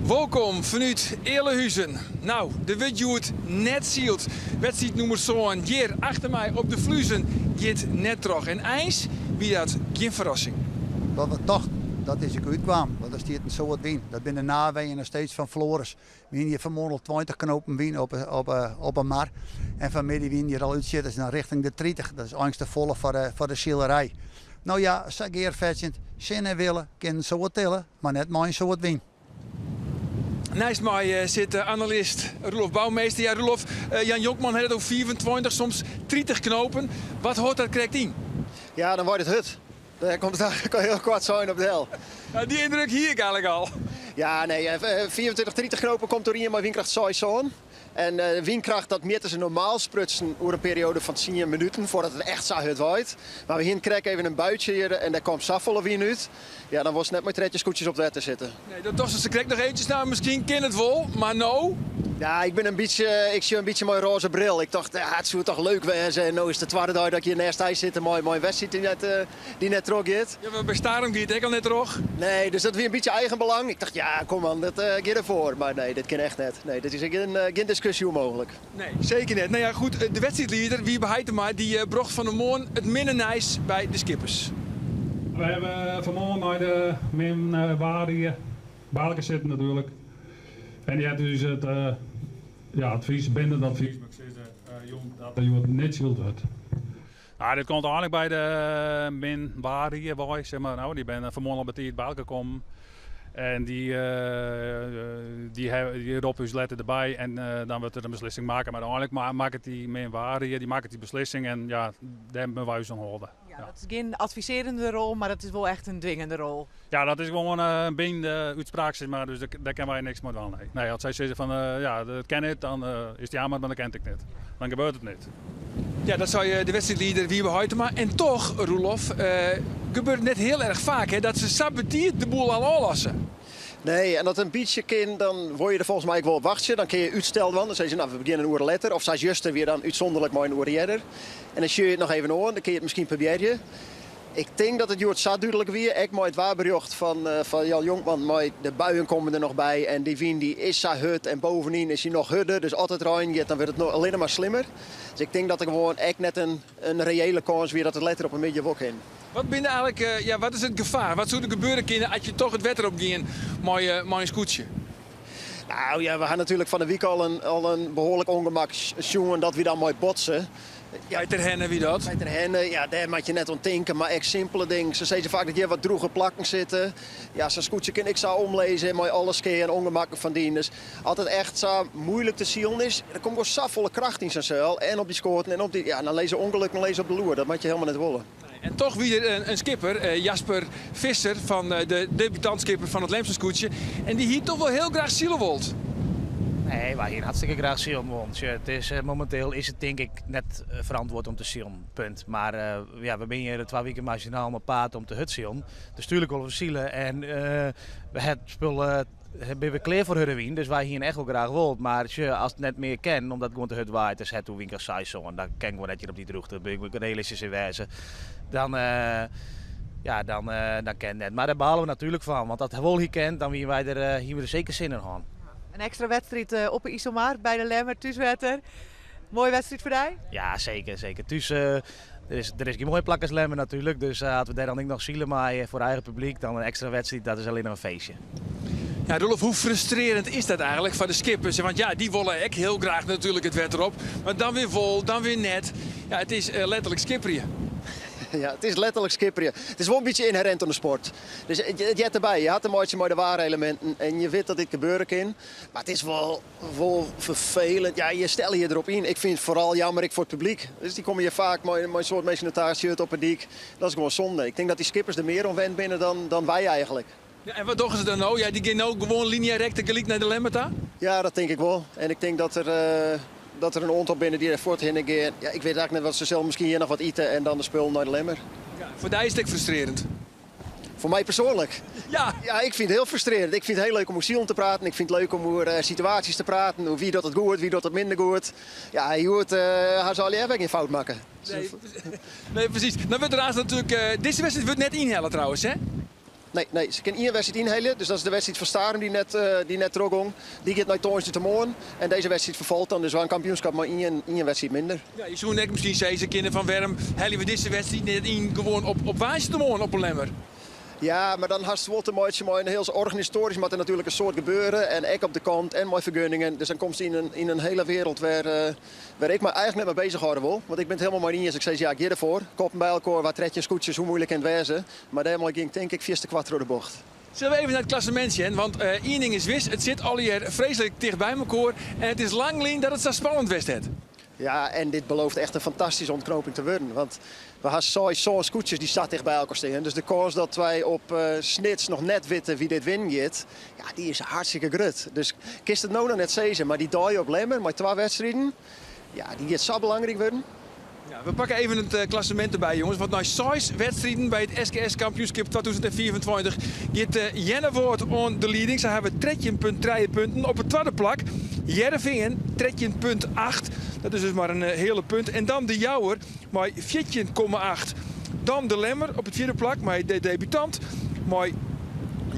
Wolkom fanút Ealahuzen. No, der wurdt hjoed net syld. Wedstriid nûmer sân hjir achter my op de Fluezen giet net troch. En eins wie dat gjin ferrassing. Wat we tochten, dat is ek útkaam, want der stiet in soad wyn. Dat binne de naweeën noch steeds fan Floris. Wiene hjir fanmoarn al 20 knopen wyn op 'e mar. En fanmiddei wiene hjir al útsjitters nei richting de 30. Dat is eins te folle foar de silerij. No ja, sa gearfetsjend, sin en wille kin in soad tille, mar net mei in soad wyn. Neist my sit analist Roelof Bouwmeester. Ja, Roelof, Jan Jonkman hat it oer 25, soms 30 knopen. Wat hâldt dat krekt yn? Ja, dan waait it hurd. Dêr komt it eigentlik al hiel koart sein op del. Ja, dy yndruk hie ik eigentlik al. Ja, nee, 25, 30 knopen komt oerien mei wynkracht seis, sân. En wynkracht dat mjitte se normaal sprutsen oer in perioade fan tsien minuten foardat it echt sa hurd waait. Mar we hienen krekt even in buitsje hjir en dêr komt safolle wyn út. Ja, dan wolst net mei 13 skûtsjes op it wetter sitte. Nee, dat tochten se krekt noch eventsjes, nou, miskien kin it wol, mar no? Ja, ik bin in bytsje, ik sjoch in bytsje mei in rôze bril. Ik tocht, ja, it soe toch leuk wêze en no is it de twadde dei dat ik hjir neist dy sit mei in wedstriid dy't net, dy't net trochgiet. Ja, want by Starum gie it ek al net troch. Nee, dus dat wie in bytsje eigenbelang. Ik tocht, ja, kom man, dat giet derfoar. Mar nee, dit kin echt net. Nee, dit is gjin, gjin diskusje oer mooglik. Nee, seker net. No ja, goed, de wedstriidlieder Wiebe Heitema, dy brocht fan 'e moarn it minne nijs by de skippers. We hawwe fanmoarn mei de min waarrie by elkoar sitten natuerlik. En dy hat ús it ja, advys, bindend advys moat ik sizze, jûn dat der hjoed net syld wurdt. Nou, dit komt eigenlik by de min waarrie wei, sis mar. No, dy binne fanmoarn al betiid by elkoar kommen. En dy, dy, dy roppe ús letter derby en dan wurdt der in beslissing makke. Mar eigenlik makket dy min waarrie, dy makket dy beslissing en ja, dêr moatte wy ús oan hâlde. Ja, dat is gjin advisearjende rol, mar dat is wol echt in dwingende rol. Ja, dat is gewoan in binende útspraak, sis mar. Dus dêr kinne wy niks mei dwaan. Nee. Nee, as sy sizze fan ja, dat kin net, dan is it jammer, mar dan kin it ek net. Dan gebeurt it net. Ja, dat sei de wedstriidlieder Wiebe Huitema. En toch, Roelof, gebeurt it net hiel erch faak hè, dat se sa betiid de boel al ôflosse. Nee, en as it in bytsje kin, dan wol je der folgens my ek wol op wachtsje. Dan kinne je útstel dwaan. Dan sizze se, no, we begjinne in oere letter. Of sa as juster wie dan útsûnderlik mei in oere earder. En dan sjoch je it noch even oan, dan kinne je it miskien probearje. Ik tink dat it hjoed sa dúdlik wie, ek mei it waarberjocht fan fan Jan Jonkman, mei de buien komme der noch by en dy wyn dy is sa hurd en bovenyn is hy noch hurder, dus as it rein giet dan wurdt it allinne mar slimmer. Dus ik tink dat der gewoan ek net in in reële kâns wie dat it letter op 'e middei wol kin. Wat binne eigenlik, ja, wat is it gefaar? Wat soe der gebeure kinne as je toch it wetter op gean mei mei in skûtsje? Nou ja, we ha natuerlik fan 'e wike al in al in behoarlik ûngemak sjoen dat wy dan mei botse. Ja, by Terherne wie dat. By Terherne, ja, dêr moat je net oan tinke, mar ek simpele dingen. Se sizze faak dat hjir wat drûge plakken sitte. Ja, sa'n skûtsje kin ek sa omlizze mei alle skea en ûngemakken fan dien. Dus as it echt sa muoilik te silen is, der komt gewoan safolle kracht yn sa'n seil en op dy skoaten en op dy, ja, dan lizze ûngelukken lizze op de loer. Dat moat je helemaal net wolle. En toch wie der in skipper, Jasper Visser, fan de debutantskipper fan it Lemster skûtsje, en dy hie toch wol hiel graach sile wold. Nee, wy hiene hartstikke graach silen wold. Sjoch, it is, mominteel is it tink ik net ferantwurd om te silen, punt. Mar ja, we binne hjir twa wiken mei syn allen op paad om te hurdsilen. Dus tuerlik wolle we sile en we ha it spul binne we klear foar hurde wyn, dus wy hiene echt wol graach wold. Mar sjoch, as it net mear kin, omdat it gewoan te hurd waait, dus het oer wynkracht seis sân, dan kin gewoan net hjir op dy drûchte, bin ik realistysk yn wêze, dan, ja, dan, dan kin it net. Mar dêr bale we natuerlik fan, want as it wol hie kind, dan wiene wy der, hiene we der seker sin yn hân. In ekstra wedstriid op 'e Iselmar by de Lemmer, thúswetter. Moaie wedstriid foar dy? Ja, seker, seker. Thús, der is, der is gjin moaier plak as Lemmer natuerlik, dus as we dêr dan ek noch sile meie foar eigen publyk, dan in ekstra wedstriid, dat is allinnich in feestje. Ja, Roelof, hoe frustrearjend is dat eigenlik foar de skippers? Want ja, dy wolle ek hiel graach natuerlik it wetter op, mar dan wer wol, dan wer net. Ja, it is letterlik skipperje. Ja, it is letterlik skipperje. It is wol in bytsje ynherint oan de sport. Dus it heart derby. Je ha te meitsjen mei de waareleminten en je witte dat dit gebeure kin. Mar it is wol Wol ferfelend. Ja, je stelle je derop yn. Ik fyn it foaral jammer ek foar it publyk. Dus dy komme hjir faak mei in soad minsken in taartshirt op 'e dyk. Dat is gewoan sonde. Ik tink dat dy skippers der mear oan wend binne dan wy eigenlik. Ja, en wat dogge se dan no? Ja, dy gean no gewoan linea recta gelyk nei de Lemmer ta? Ja, dat tink ik wol. En ik tink dat der dat der in oantal binne dy't der fuort hinne gean. Ja, ik wit eigentlik net wat se sille miskien hjir noch wat ite en dan de spullen nei de Lemmer. Ja, foar dy is it ek frustrearjend. Foar my persoanlik? Ja. Ja, ik fyn it hiel frustrearjend. Ik fyn it hiel leuk om oer silen te praten. Ik fyn it leuk om oer situaasjes te praten. Oer wie docht it goed, wie docht it minder goed. Ja, hjoed ha se allegear wer gjin fout makke. Nee, nee, presys. Dan wurdt der aanst natuerlik, dizze wedstriid wurdt net ynhelle trouwens, hè? Nee, nee, se kin ien wedstriid ynhelje. Dus dat is de wedstriid fan Starum dy't net, dy't net trochgong. Dy giet nei tongersdeitemoarn. En dizze wedstriid ferfalt dan. Dus we ha in kampioenskap mei ien, ien wedstriid minder. Ja, je soene ek miskien sizze kinne fan wêrom helje we dizze wedstriid net yn gewoan op, op woansdeitemoarn op 'e Lemmer? Ja, mar dan hast wol te meitsjen mei in hiel organisatoarysk moat der natuerlik in soad gebeure. En ek op de kant en mei fergunningen. Dus dan komst yn in, yn in hiele wereld wêr, wêr ik my eigentlik net mei bezich hâlde wol. Want ik bin it hielendal mei iens. Ik sis ja, ik gean derfoar. Koppen by elkoar, wa 13 skûtsjes, hoe muoilik kin it wêze? Mar dêrmei gyng tink ik fierste koart troch de bocht. Sille we even nei it klassemint sjen, want ien ding is wis, it sit allegear freeslik ticht by mekoar en it is lang lyn dat it sa spannend west hat. Ja, en dit belooft echt in fantastyske ûntknoping te wurden. Want we ha seis, sân skûtsjes dy't sa ticht by elkoar stean. Dus de kâns dat wy op Snits noch net witte wie dit winnen giet, ja, dy is hartstikke grut. Dus kinst it no noch net sizze, mar dy dei op Lemmer mei twa wedstriden, ja, dy giet sa belangryk wurden. Ja, we pakke even it eh, klassemint derby, jonges. Want nei seis wedstriden by it SKS kampioenskip 2025 giet uh, Earnewâld oan de lieding. Se hawwe 13,3 punten. Op it twadde plak Hearrenfean 13,8. Dat is dus mar in eh, heale punt. En dan de Jouwer mei 14,8. Dan de Lemmer op it fjirde plak mei de debutant mei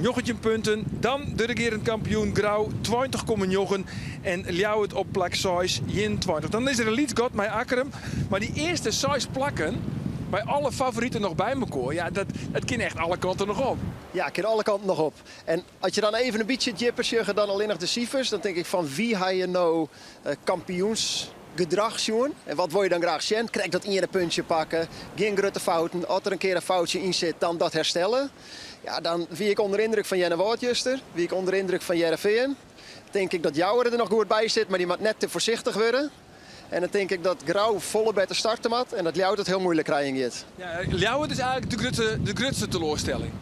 19 punten. Dan de regearend kampioen Grou 20,9 en Ljouwert op plak 6 21. Dan is der in lyts gat mei Akkrum. Mar dy earste seis plakken, mei alle favoriten noch by mekoar, ja, dat, dat kin echt alle kanten noch op. Ja, kin alle kanten noch op. En as je dan even in bytsje djipper sjogge dan allinnich de sifers, dan tink ik fan wie ha je no kampioensgedrach sjoen? En wat wol je dan graach sjen? Krekt dat iene puntsje pakke, gjin grutte fouten. As der in kear in foutsje yn sit, dan dat herstelle. Ja, dan wie ik ûnder yndruk fan Earnewâld juster, wie ik ûnder yndruk fan Hearrenfean. Tink ik dat Jouwer der noch goed by sit, mar dy moat net te foarsichtich wurde. En dan tink ik dat Grou folle better starte moat en dat Ljouwert it hiel muoilik krijen giet. Ja, Ljouwert is eigentlik de grutte, de grutste teloarstelling.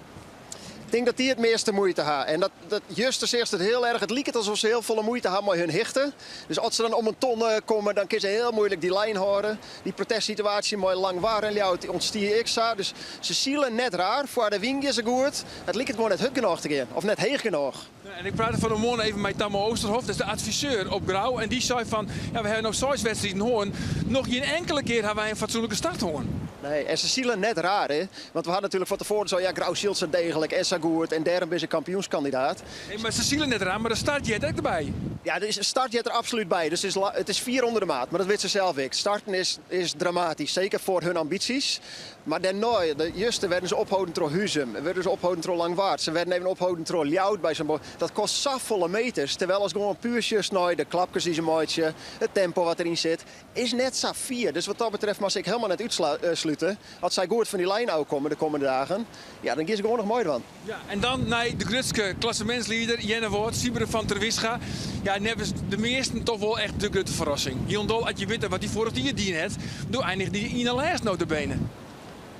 Ik tink dat dy it measte muoite ha. En dat, dat juster seachst it hiel erch. It liket alsof se hiel folle muoite ha mei hun hichte. Dus as se dan om in ton komme, dan kinne se hiel muoilik dy lijn hâlde. Dy protestsituaasje mei Langwar en Ljouwert ûntstie ek sa. Dus se sile net raar. Foar de wyn gean se goed. It liket gewoan net hurd genôch te gean. Of net heech genôch. En ik prate fan 'e moarn even mei Tamme Oosterhof, dat is de adviseur op Grou. En dy sei fan, ja, we hawwe no seis wedstriden hân. Noch gjin inkele kear hawwe wy in fatsoenlike start hân. Nee, en se sile net raar, hè. Want we ha natuerlik fan tefoaren sein, ja, Grou sylt sa deeglik en sa goed en dêrom binne se kampioenskandidaat. Nee, mar se sile net raar, mar de start heart ek derby. Ja, de start heart der absolút by. Dus it is fier ûnder de maat, mar dat wit se sels ek. Starten is, is dramatysk, seker foar hun ambysjes. Mar dêrnei, de juster werden se opholden troch Huzum, werden se opholden troch Langwar, se werden even opholden troch Ljouwert by sa'n bocht. Dat kost safolle meters, terwyl as gewoan puer sjochst nei de klapkes dy't se meitsje, it tempo wat deryn sit, is net sa fier. Dus wat dat betreft moat se ek helemaal net útslute. As sy goed fan dy lijn ôfkomme de kommende dagen, ja, dan gean se gewoan noch meidwaan. Ja, en dan nei de grutste klassemintslieder, Earnewâld, Sybren van Terwisga. Ja, neffens de measten toch wol echt de grutte ferrassing. Hielendal as je witte wat hy foarich jier dien hat, doe einige hy yn 'e lêst nota bene.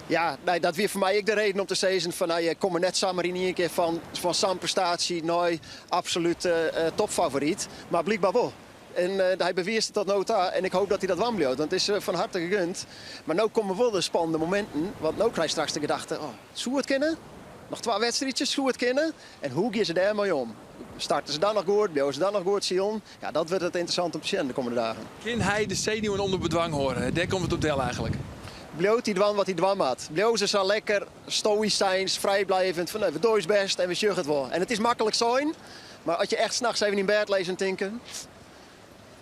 Ja, nee, dat wie foar my ek de reden om te sizzen fan nou, je komme net samar yn ien kear fan, fan sa'n prestaasje nei absolute topfavoryt. Mar blykber wol. En hy bewiist it tot no ta en ik hoop dat hy dat dwaan bliuwt, want it is fan harte gegund. Mar no komme wol de spannende mominten, want no krijst straks de gedachte, oh, soe it kinne? Noch twa wedstriidsjes, soe it kinne? En hoe gean se dêrmei om? Starte se dan noch goed? Bliuwe se dan noch goed silen? Ja, dat wurdt it ynteressant om te sjen de kommende dagen. Kin hy de senuwen ûnder bedwang hâlde? Dêr komt it op del eigentlik. Bliuwt hy dwaan wat hy dwaan moat? Bliuwe se sa lekker stoïsyns, frijblijvend, fan we dogge ús bêst en we sjogge it wol. En it is maklik sein, mar as je echt nachts even yn bêd lizze en tinke,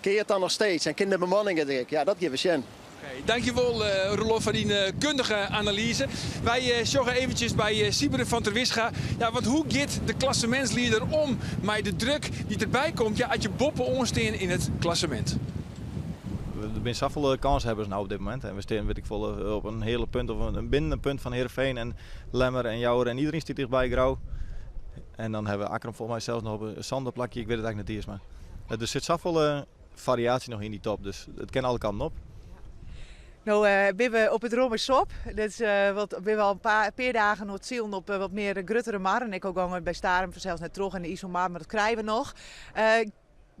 kin je it dan noch steeds en kin de bemanning it ek? Ja, dat gean we sjen. Oké, dankjewol uh, Roelof foar dyn uh, kundige analyze. Wy uh, sjogge eventsjes by Sybren van Terwisga. Ja, want hoe giet de klassemintslieder om mei de druk dy't derby komt ja, as je boppe-oan stean yn it klassemint? Der binne safolle kânshawwers no op dit momint. En we stean, wit ik folle, op in heale punt of in binnen in punt fan Heerenveen en Lemmer en Jouwer en iderien stiet tichtby Grou. En dan hawwe we Akkrum folgens my sels noch op in sânde plakje. Ik wit it eigentlik net iens, mar der sit safolle fariaasje noch yn dy top, dus it kin alle kanten op. No binne we op it Romme Sop. Dat is wat, binne we al in pear dagen oan it silen op wat mear gruttere marren. Ek al gongen we by Starum fansels net troch en de Iselmar, mar dat krije we noch.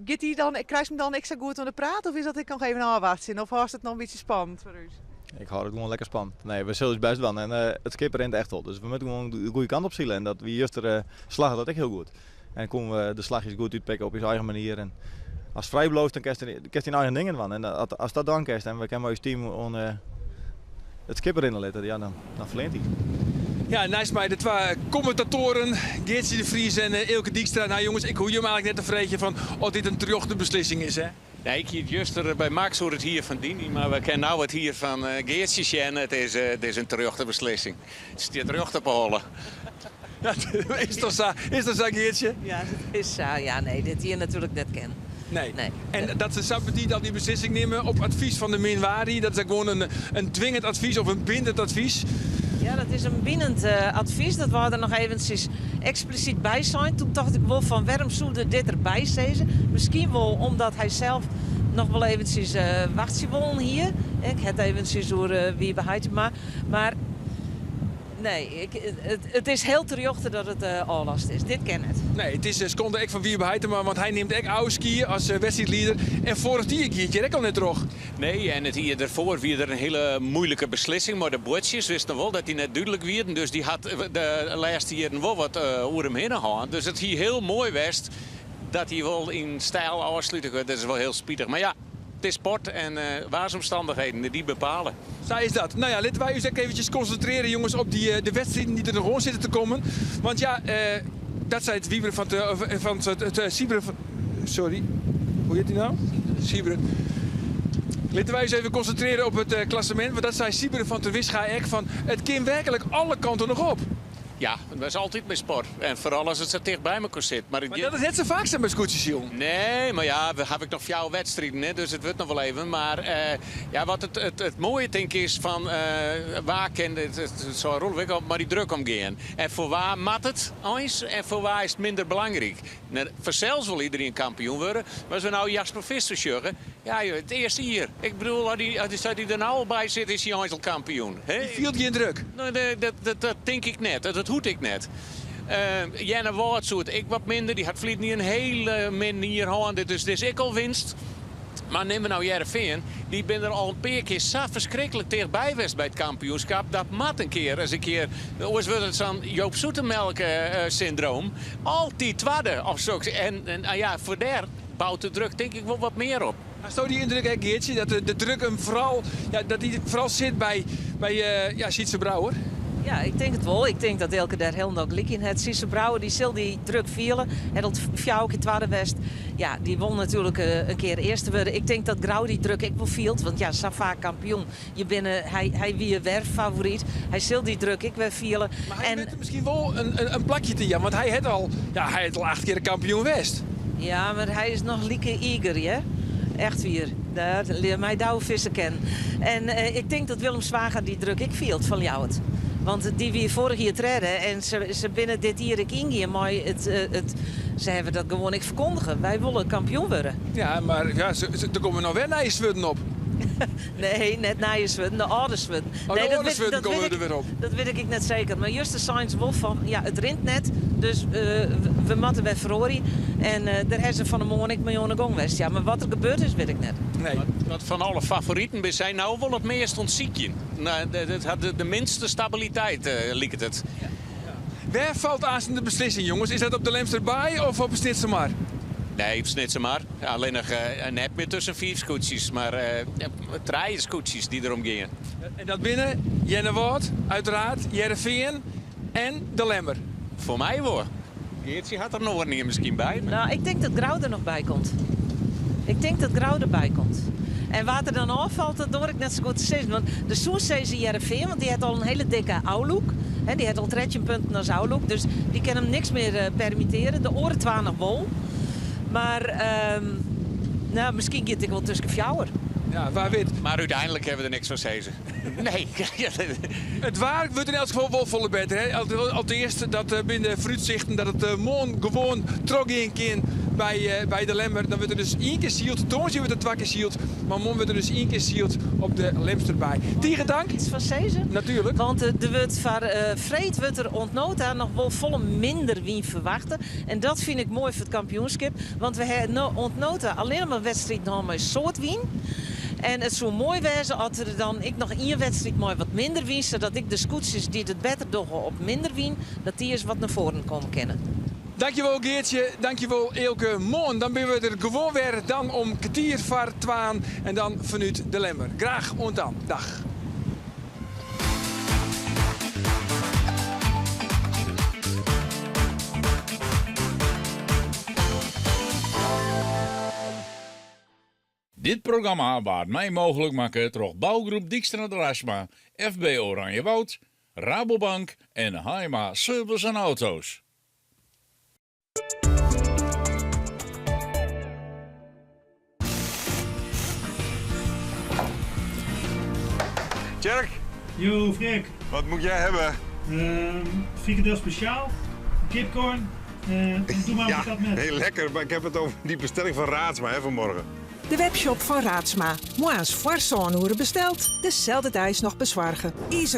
Giet dy dan, krijst him dan ek sa goed oan de praat of is dat ek noch even ôfwachtsjen? Of hâldst it noch in bytsje spannend foar ús? Ik hâld it gewoan lekker spannend. Nee, we sille ús bêst dwaan en it skip rint echt wol. Dus we moatte gewoan de goede kant op sile en dat wie juster slagge dat ek hiel goed. En koene we de slachjes goed útpikke op ús eigen manier. En ast frij bliuwst, dan kinst dyn eigen dingen dwaan. En ast dat dwaan kinst en we kinne mei ús team oan it skip rinne litte, ja, dan, dan fleant hy. Ja, neist my de twa kommentatoaren, Geartsje de Vries en Eelke Dykstra. Nou jonges, ik hoech jim eigentlik net te freegjen fan oft dit in terjochte beslissing is, hè? Nee, ik hie it juster by Max oer it hier fan Dini, mar we kinne no it hier fan Geartsje sjen. It is, it is in terjochte beslissing. It stiet rjocht op 'e holle. Is toch sa, is toch sa Geartsje? Ja, dat is sa. Ja, nee, dit hie natuerlik net kinnen. Nee. Nee. En dat se sa betiid al dy beslissing nimme op advys fan de min waar, dat is ek gewoan in dwingend advys of in bindend advys. Ja, dat is in binend advys. Dat waard der noch eventsjes eksplisyt by sein. Toen tocht ik wol fan wêrom soe er dit derby sizze? Miskien wol omdat hy sels noch wol eventsjes wachtsje wollen hie. Ik ha it eventsjes oer Wiebe Haijtema. Mar nee, ik, it is hiel terjochte dat it ôflast is. Dit kin net. Nee, it is skonde ek fan Wiebe Haijtema, want hy nimt ek ôfskie as wedstriidlieder. En foarich jier gie it hjir ek al net troch. Nee, en it jier derfoar wie der in hiele muoilike beslissing mei de buordsjes. Witst noch wol dat dy net dúdlik wienen. Dus dy hat de lêste jierren wol wat oer him hinne hân. Dus it hie hiel moai west dat hy wol yn styl ôfslute koe. Dat is wol hiel spitich. Mar ja, it is sport en waarsomstannichheden dy bepale. Sa is dat. Nou ja, litte wy ús ek eventsjes konsintrearje, jonges, op dy, de wedstriden dy't der noch oan sitte te kommen. Want ja, dat seit Wiebren fan fan it Sybren fan, sorry, hoe hjit dy no? Sybren. Litte wy ús even konsintrearje op it klassemint, want dat sei Sybren fan Terwisga ek, fan it kin werklik alle kanten noch op. Ja, dat is altyd by sport. En foaral as it sa ticht by mekoar sit. Mar dat is net sa faak sa by skûtsjesilen. Nee, mar ja, we hawwe ek noch fjouwer wedstriden, hè, dus it wurdt noch wol even. Mar ja, wat it, it, it moaie tink is fan wa kin, it sei Roelof ek al, mei dy druk omgean. En foar wa moat it eins en foar wa is it minder belangryk? Fansels wol iderien kampioen wurde, mar as we no Jasper Visser sjogge, ja, it earste jier. Ik bedoel, as dy der no al by sit, is hy eins al kampioen. Dy fielt gjin druk? Nee, dat tink ik net. Dat hoecht ek net. Earnewâld soe it ek wat minder. Dy hat ferliden jier in hiele min jier hân, dus dit is ek al winst. Mar nim we no Hearrenfean, dy binne der al in pear kear sa ferskriklik tichtby west by it kampioenskap. Dat moat in kear ris in kear, oars wurdt it sa'n Joop Zoetemelk-syndroom. Altyd twadde of soks. En ja, foar dêr bout de druk tink ik wol wat mear op. Hasto dy yndruk ek, Geartsje, dat de druk him foaral, ja, dat dy foaral sit by, by ja, Sytze Brouwer? Ja, ik tink it wol. Ik tink dat Eelke dêr hielendal gelyk yn hat. Sytze Brouwer dy sil dy druk fiele. Hat al fjouwer kear twadde west. Ja, dy wol natuerlik in kear earste wurde. Ik tink dat Grou dy druk ek wol fielt, want ja, sa faak kampioen. Je binne, hy, hy wie wer favoryt. Hy sil dy druk ek wer fiele. Mar hy wit miskien wol in plakje te jaan, want hy hat al, ja, hy hat al acht kear kampioen west. Ja, mar hy is noch like eager, hear. Echt wier. Dêr lear my Douwe Visser kennen. En ik tink dat Willem Zwaga dy druk ek fielt fan Ljouwert. Want dy wie foarich jier tredde en se binne dit jier ek yngien mei it, it, se hawwe dat gewoan ek ferkondige, wy wolle kampioen wurde. Ja, mar ja, der komme no wer nije swurden op. Nee, net nije swurden, de âlde swurden. Oh, de âlde swurden komme der wer op. Dat wit ik net seker. Mar juster seinen se wol fan, ja, it rint net, dus we moatte wer feroarje. En dêr hawwe se fan 'e moarn ek mei oan 'e gong west. Ja, mar wat der gebeurd is, wit ik net. Nee. Wat fan alle favoriten binne sy no wol it meast oan it sykjen. It hat de minste stabiliteit, liket it. Wêr falt aansten de beslissing, jonges? Is dat op de Lemsterbaai of op de Snitsermar? Nee, op Snitsermar. Allinnich net mear tusken fiif skûtsjes, mar trije skûtsjes dy't derom gean. En dat binne Earnewâld, uiteraard, Hearrenfean en De Lemmer. Foar my wol. Geartsje hat der noch ien miskien by. Nou, ik tink dat Grou der noch by komt. Ik tink dat Grou derby komt. En wa't der dan ôffalt, dat doar ik net sa goed te sizzen. Want de soe sizze Hearrenfean, want dy hat al in hiele dikke ôflûk. Dy hat al 13 punten as ôflûk, dus dy kin him niks mear permittearje. De oare twa noch wol. Mar nou, miskien giet it ek wol tusken fjouwer. Ja, wa wit. Mar úteinlik kinne we der niks fan sizze. Nee. It waar wurdt yn elts gefal wol folle better. Hè? Alteast, dat binne de foarútsichten dat it moarn gewoan trochgean kin by, by de Lemmer. Dan wurdt der dus ien kear syld. Tongersdei wurdt der twa kear syld. Mar moarn wurdt der dus ien kear syld op de Lemsterbaai. Tige dank. Iets fan sizze? Natuerlik. Want der wurdt foar freed wurdt der oant no ta noch wol folle minder wyn ferwachte. En dat fyn ik moai foar it kampioenskip. Want we ha no oant no ta allinnich mar wedstriden hân mei soad wyn. En it soe moai wêze as der dan ek noch ien wedstriid mei wat minder wyn, sadat ek de skûtsjes dy't it better dogge op minder wyn, dat dy ris wat nei foaren komme kinne. Dankjewol Geartsje, dankjewol Eelke. Moarn dan binne we der gewoan wer, dan om kertier foar twaen en dan fanút De Lemmer. Graach oant dan. Dag. Dit programma waard mei mooglik makke troch Bouwgroep Dykstra Draisma, FB Oranjewoud, Rabobank en Haima Service en Auto's. Tjerk. Yo, Freark. Wat moet jij hebben? Uh, frikandel speciaal, kipcorn, uh, doe maar ja, dat met. Heel lekker, maar ik heb het over die bestelling van Raadsma hè, vanmorgen. De webshop fan Raadsma. Moarns foar sân oere besteld, deselde deis noch besoarge. Izer.